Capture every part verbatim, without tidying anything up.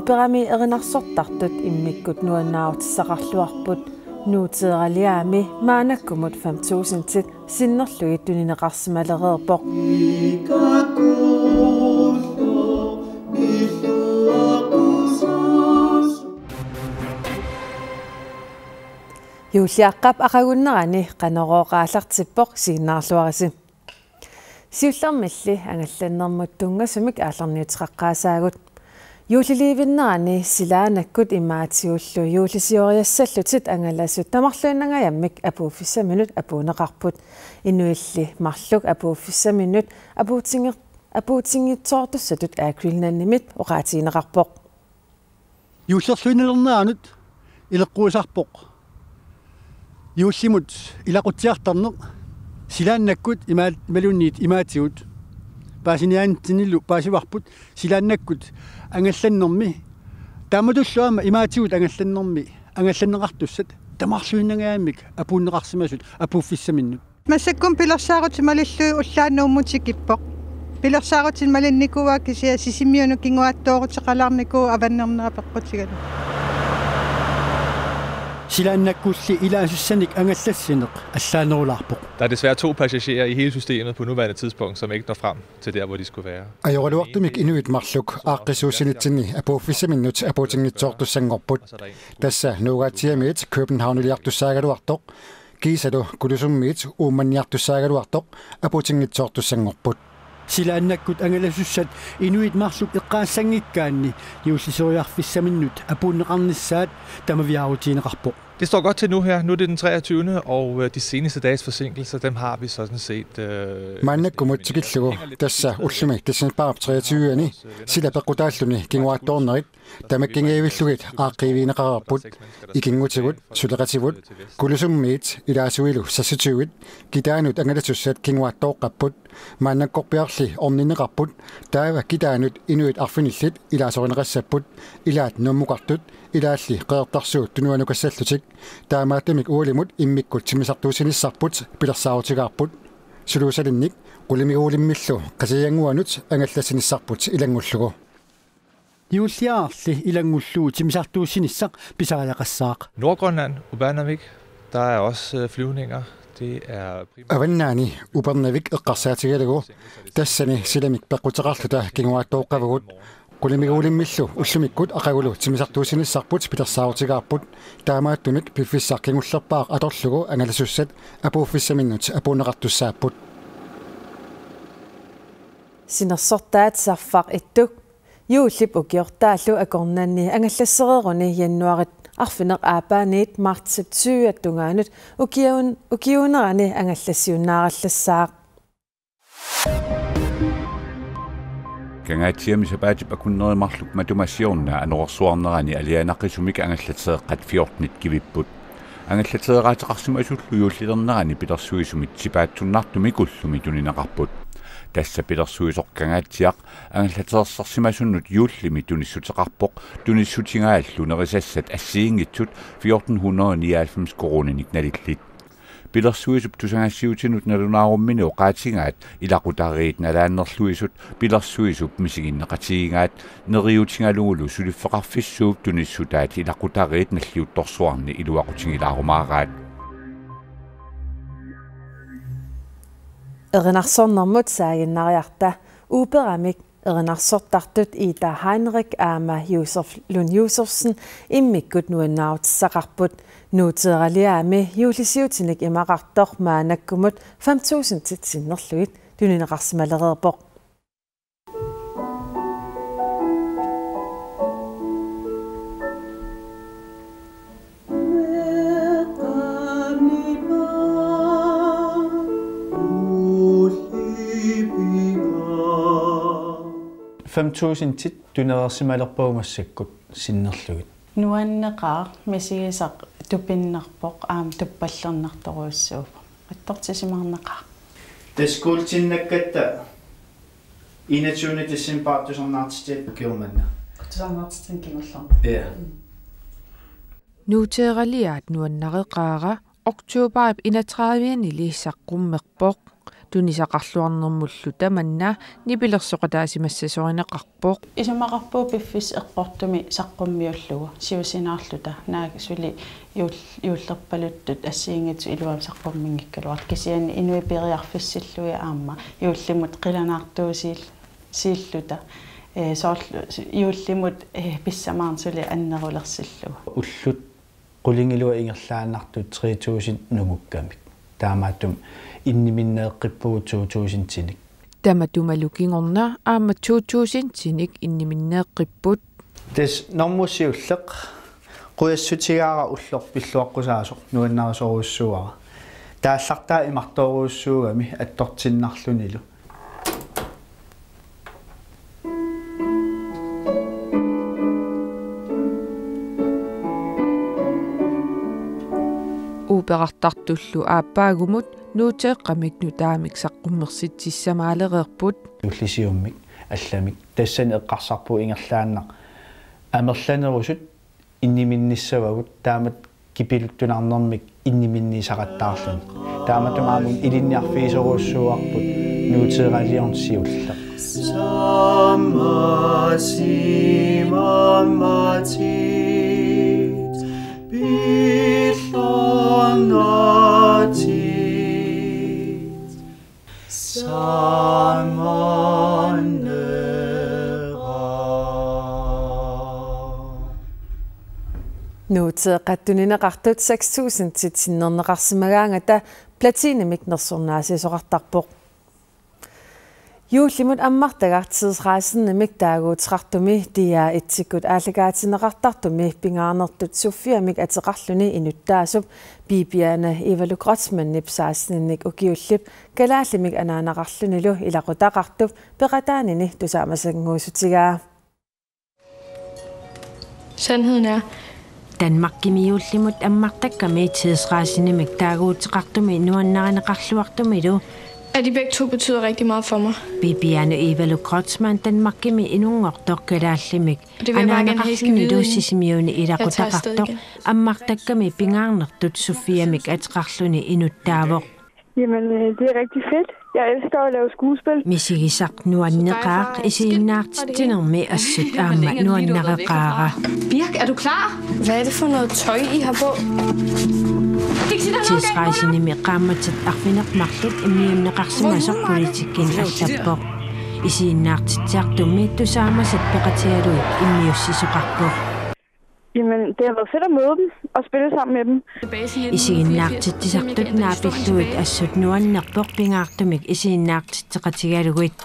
Uuperami erinarsortartut immikkut nuannaarutissaqarluarput. Nuuteeraliaami maannakkumut fem tusindit sinnerlugit tunineqarsimalereerpoq. Juulliaqqap aqagunnerani Qanorooq aallartippoq, isiginnaarluarisi. Siullermilli angallannermut tunngasumik aallarniuteqaqqaasaagut. Juulliliivinnerani silaannakkut imaatigullu juullisioriassallutik angalasut tamarluinnangajammik apuuffissaminut apuunneqarput. Inuilli marluk apuuffissaminut apuutinger-, apuutinngitsoortussatut Air Greenlandimit oqaatigineqarpoq. Juullerluinnalerneranut ileqquisarpoq juullimut ilaqutsiartarneq. Silaannakkut imaat-, imaluunniit imaatigut paasiniaannitsinnilu paasivarput silaannakkut angallannermi. Taamatullu aamma imaatigut angallannermi angallanneqartussat tamarluinnangajammik apuunneqarsimasut apuuffissaminnut. Massakkut pilersaarutit malillugit ullaaq Nuummut tikippoq. Pilersaarutit malinnikuuaat kisianni Sisimiunut kinguaattooruteqalaarnikuuvoq avannarnera peqqutigalugu. Silaannakkulli ilaasussanik angallassineq allaanerulaarpoq. Der er desværre to passagerer i hele systemet på nuværende tidspunkt, som ikke når frem til der, hvor de skulle være. Ajoraluartumik inuit marluk aaqqissuussinitsinni apuuffissaminnut apuutinngitsoortussanngorput. Tassa Nuugaatsiamiit Københavniliartussaagaluartoq, kiisalu Kulusummiit Uummanniartussaagaluartoq apuutinngitsoortussanngorput. Silaannakkut angalasussat inuit marluk eqqaassanngikkaanni juullisoriarfissaminnut apuunneqarnissaat tamaviaarutigineqarpoq. Det står godt til nu her. Nu er det den treogtyvende, og øh, de seneste dages forsinkelser, dem har vi sådan set, øh, Maannakkumut tikillugu, tassa ullumi decembarip treogtyve-ani, sila peqqutaalluni kinguaattoornerit tamakkiinngivillugit aaqqiivigineqareerput. Ikinngutigut, suleqatigut, Kulusummiit ilaasuilu sassutigut, Kitaanut angalasussat kinguaattooqqapput. Maannakkorpiarli orninneqarput, taava Kitaanut inuit arfinillit ilaasorineqassapput, ilaat Nuummukartut, ilaalli Qeqertarsuut tunuanukassallutik. Taamaattumik ualimut immikkut timmisartuussinissarput pilersaarutigaarput. Suluusalinnik qulimiguulimmillu Qasigiannguanut angallassinissarput ilanngullugu. Juulliarli ilanngullugu timmisartuussinissaq pisariaqassaaq. Nordgrønland, Upernavik, der er også øh, flyvninger. Det er primært Avannaani Upernavik eqqarsaatigalugu, tassani silamik peqquteqarluta kinguaattooqqavugut. Qulimiguulimmillu ullumikkut aqagulu timmisartuussinissarput pilersaarutigaarput. Taamaattumik piffissaq kingullerpaaq atorlugu angalasussat apuuffissaminnut apuunneqartussaapput. Sinersortaat Sarfaq Ittuk. Juullip ukiortaallu akornanni angallassereeruni januaarip arfineq-aappaaniit martsip tyve tungaanut ukiuun-, ukiuunerani angallassiunnaarallassaaq. Kangaatsiami sapaatip akunneri marluk matuma siorna anorersuarnerani alianaqisumik angallateeqqat fjortenit kivipput. Angallateeqaateqarsimasullu juullilernerani pilersuisumit sipaatsunnartumik ullumi tunineqarput. Tassa pilersuisoq Kangaatsiaq angallateersimasunut juullimi tunissuteqarpoq, tunissutigaanni nerisassat assigiinngitsut fjorten hundrede nioghalvfems koruuninik nalillit. Pilersuisup tusagassiuutinut nalunaarumminni oqaatigaat ilaqutariit nalaannerluisut pilersuisup misiginneqatigigaat, neriuutigalugulu suliffeqarfissuup tunissutaat ilaqutariit nalliuttorsuarni iluaqutigilaarumaaraat. Erinarsornermut saaginnariarta. Uuperamik erinarsortartut Ida Heinrich aamma Josef Lund Josefsen immikkut nuannaarutissaqarput. Nuuteeraliaami juullisiutinik imaqartoq maannakkumut fem tusindit sinnerlugit tunineqarsimalereerpoq. Fem tusindit tunereersimalerpagut massakkut sinnerlugit. Nuanneqaaq, misigisaq tupinnarpoq aamma tuppallernartorujussuuvoq. Attortisimaarnaqaaq. Tassa kuultinnakkatta enogtyvende decembar tusarnaartitsiat ukioq manna. Tusarnaartitsineq kingullermik. Ja. Nuuteeraliaat nuannareqaara oktobarip enogtredive-anili saqqummerpoq. Tunisaqarluarnermullu tamanna nipilersoqataasimassasorineqarpoq. Isumaqarpunga piffissaq eqqortumik saqqummiullugu siusinaarluta, naak suli juul-, juullerpaluttut assigiinngitsut iluamik saqqumminngikkaluartut, kisianni inuit periarfissillugit aamma juullimut qilanaartuusiil-, siilluta. Ee, soorlu juullimut, ee, pissamaarneq suli annerulersillugu. Ullut qulingiluat ingerlaannartut tre tusind nungukkamik. Taamaattumik inniminneeqqippugut to tusindinik. Tamatumalu kingorna aamma to tusindinik inniminneeqqipput. Tassa normu siulleq qujassutigaara ulloq pilluaqqusaasoq, nuannarisorujussuuara. Taallartaa imartoorujussuugami attortinnarlunilu. Uperartartullu aappaagumut Nuuteeqqamik nutaamik saqqummersitsissamaalereerput. Juullisiummik allamik tassani eqqarsarpugut ingerlaannaq amerlanerusut inniminnissavagut, taamatut kipiluttunarnermik inniminniisaqattaarluni. Taamatut aamma ilinniarfigisorujussuuarput Nuuteeqqaliorneq siulleq. Nuuteeqqat tunineqartut seks tusindit sinnerneqarsimagaangata platinimik nersornaasisoqartarpoq. Juullimut ammartagaq Tidsrejsenimik taaguuteqartumi D R et-ikkut aallakaatinneqartartumi pingaarnertut Sofiamik ateqarluni inuttaasup Bibiane Ivalu Kreutzmannip seksteninik ukiullip kalaallimik anaanaqarlunilu ilaqutaqartup peqataanini tusaamasannguussutigaa. Sandheden er, Danmarkimi juullimut ammartakkami Tidsrejsenimik taaguuteqartumi nuannarineqarluartumilu, at de begge to betyder rigtig meget for mig. Bibiane Ivalu Kreutzmann Danmarkimi inunngortoq kalaallimik anaanaqarlunilu Sisimiuni ilaqutaqartoq ammartakkami pingaarnertut Sofiamik ateqarluni inuttaavoq. Jamen, øh, det er rigtig fedt. Jeg elsker at lave skuespil. Misigisaq nuanneqaaq, isiginnaartitsinermi assut aamma nuannareqaara. Birk, er du klar? Hvad er det for noget tøj, I har på? Tidsrejsenimi qaammatit arfineq-marluk immiunneqarsimasoq politikkinik allappoq. Isiginnaartitsisartummi tusaamasat peqatigalugit immiussisoqarpoq. Jamen, det har været fedt at møde dem og spille sammen med dem. Isiginnaartitsisartut naapillugit assut nuannerpoq pingaartumik isiginnaartitseqatigalugit.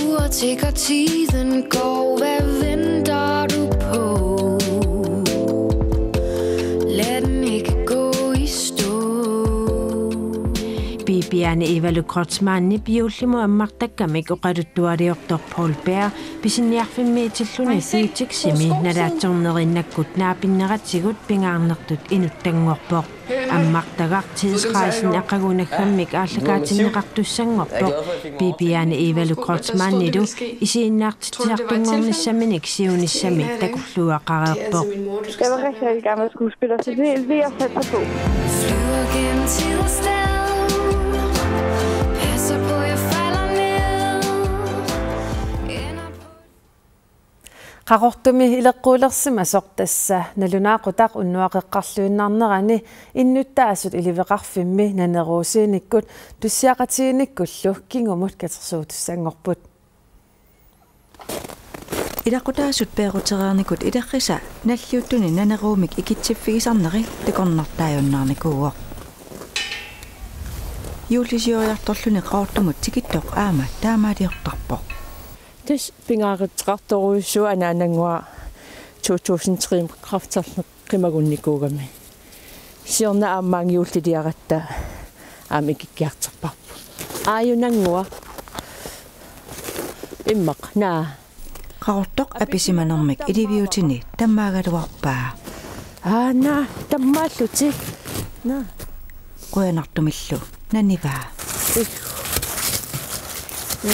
Ur tikker, tiden går, hvad venter du på? Lad den ikke gå i stå. Bibiane Ivalu Kreutzmannip juullimut ammartakkamik oqaluttualiortoq Poul Bæhr pisiniarfimmiitilluni Føteximi nalaatsorneriinnakkut naapinneratigut pingaarnertut inuttanngorpoq. Ammartagaq Tidsrejsen aqagu naggammik aallakaatinneqartussanngorpoq. Bibiane Ivalu Kreutzmannilu isiginnaartitsisartunngornissaminik siunissami takulluaqareerpoq. Jeg vil rigtig, rigtig gerne være skuespiller, så det er det, jeg satser på. Flyver gennem tid og sted. Passer på, jeg falder ned. Ender på Qaqortumi ileqquulersimasoq tassa nalunaaqutaq unnuaqeqqarluinnarnerani innuttaasut iliveqarfimmi naneruusiinikkut tussiaqatigiinnikkullu kingumut katersuutussanngorput. Ilaqutaasut peerutereernikut ilerrisa nalliuttuni naneruumik ikitsiffigisarneri takornartaajunnaarnikuuvoq. Juullisioriartorluni Qaqortumut tikittoq aamma taamaaliortarpoq. Tassa pingaaruteqartorujussuuvoq anaanannguaq to tusind tre kræfterneq qimagunnikuugami. Siorna aamma juulliliaratta aamma ikikkiartorparput. Aajunannguaq. Immaqa, naa. Qaqortoq apisimanermik iliviutini tammaagaluarpaa. Aa, naa, tammaallutik. Naa. Qujanartumillu nanivaa. Ih.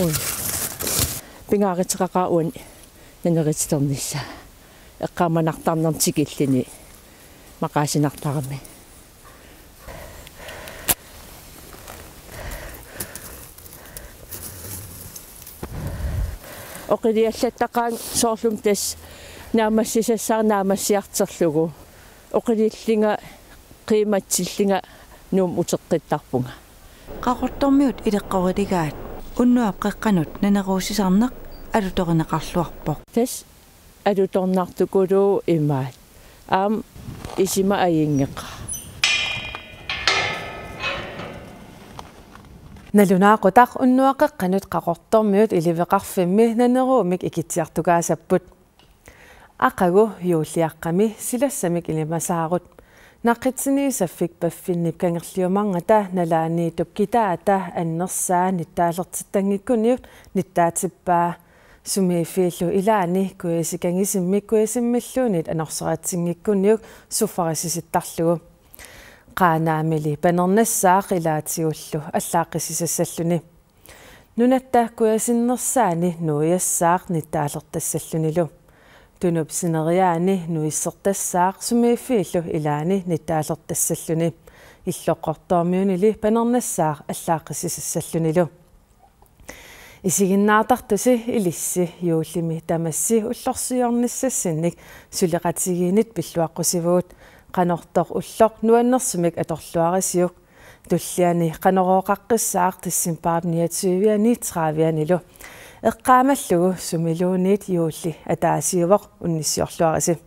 Ui. Pingaaruteqaqaaq uani naneruuternissaa. Eqqaamanartarnermik tikilluni maqaasinartarami. oqiliallattaqaanga soorlumi tassa naammassisassaaq naammassiartorlugu. Oqilillunga qiimatsillunga Nuummut uteqqittarpunga. Qaqortormiut ileqqorilegaat Unnuap qeqqanut naneruussisarneq alutorineqarluarpoq. Tassa alutornartukuluuvoq imaat. Aamma isima ajunngeqaaq. Nalunaaqutaq Unnuap qeqqanut Qaqortormiut Iliveqarfimmi naneruumik ikitsiartugaassapput. Aqagu juulliaqqami silassamik ilimasaarut. Naqqitsiniisaffik paffinnip kangerliumarngata nalaaniittup kitaata annersaa nittaalertittanngikkuniuk nittaatippaa. Sumiiffiillu ilaani kujasikangisimmik kujasimmilluunniit anorsaratsinngikkunniuk suffarisisittarlugu. Qaanaamili panernassaaq ilaatigullu allaaqqisisassalluni. Nunatta kujasinnersaani nuiassaaq nittaalertassallunilu. Tunup sineriaani nuissertassaaq sumiiffiillu ilaani nittaalertassalluni. Illoqqortoormiunili panernassaaq allaaqqisisassallunilu. Isiginnaartartusi ilissi juullimi tamassi ullorsiornissassinnik suleqatigiinnit pilluaqqusivugut. Qanortoq ulloq nuannersumik atorluarisiuk. Tulliani Qanorooqaqqissaaq decembarip niogtyve-ani tredive-anilu. Eqqaamallugu sumiluunniit juulli ataasiuvoq unnissiorluarisi.